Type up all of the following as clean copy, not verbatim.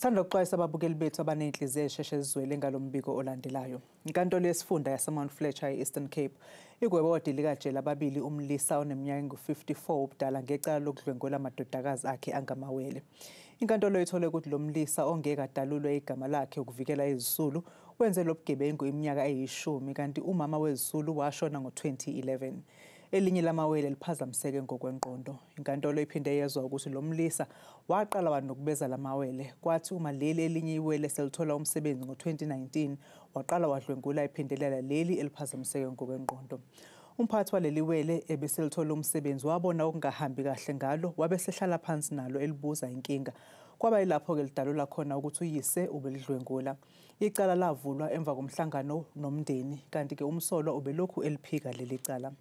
Sithanda ukuxwayisa ababukeli bethu abanenhliziyo esheshe zizwele ngalo mbiko olandelayo. Inkantolo yesifunda yaseMount Fletcher e-Eastern Cape igwebe odilikajele ababili umlisa oneminyaka engu-54 ubudala ngecala lokudlwengula amadodakazi akhe angamawele. Inkantolo ithole ukuthi lo mlisa ongeke adalulwe igama lakhe ukuvikela izisulu wenze lo bugebengu iminyaka eyishumi kanti umama wezisulu washona ngo-2011. Elinye lamawele liphazamiseke ngokwengqondo. Inkantolo iphinde yezwa ukuthi lo mlisa waqala wanukubeza lamawele kwathi uma leli elinye iwele selithola umsebenzi ngo-2019 waqala wadlwengula ephindelela leli eliphazamiseke ngokwengqondo. Umphathi waleli wele ebeselithola umsebenzi wabona okungahambi kahle ngalo wabe sehlala phansi nalo elibuza inkinga. Kwaba yilapho-ke lidalula khona ukuthi uyise ubelidlwengula. Icala lavulwa emva komhlangano nomndeni kanti-ke umsolwa ubelokhu eliphika leli cala.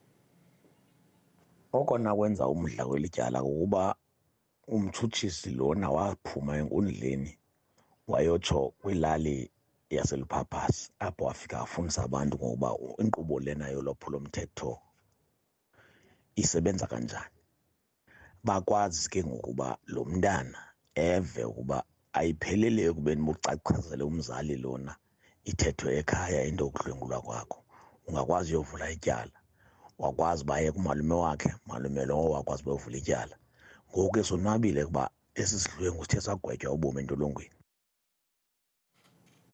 Okona kwenza umdla kweli tyala kukuba umtshutshisi lona waphuma enkundleni wayotsho kwilali yaseLuphaphasi apho wafika wafundisa abantu ngokuba inkqubo lena yolwaphulomthetho isebenza kanjani. Bakwazi ke ngokuba lo mntana eve ukuba ayipheleli ekubeni bucachazele umzali lona ithethwe ekhaya into yokudlwengulwa kwakho, ungakwazi uyovula ityala. Wakwazi uba aye kumalume wakhe, malume lowo wakwazi uba uyovula ityala. Ngoku ke sonwabile ukuba esi sidlwengu sithe sagwetywa ubomi entolongweni.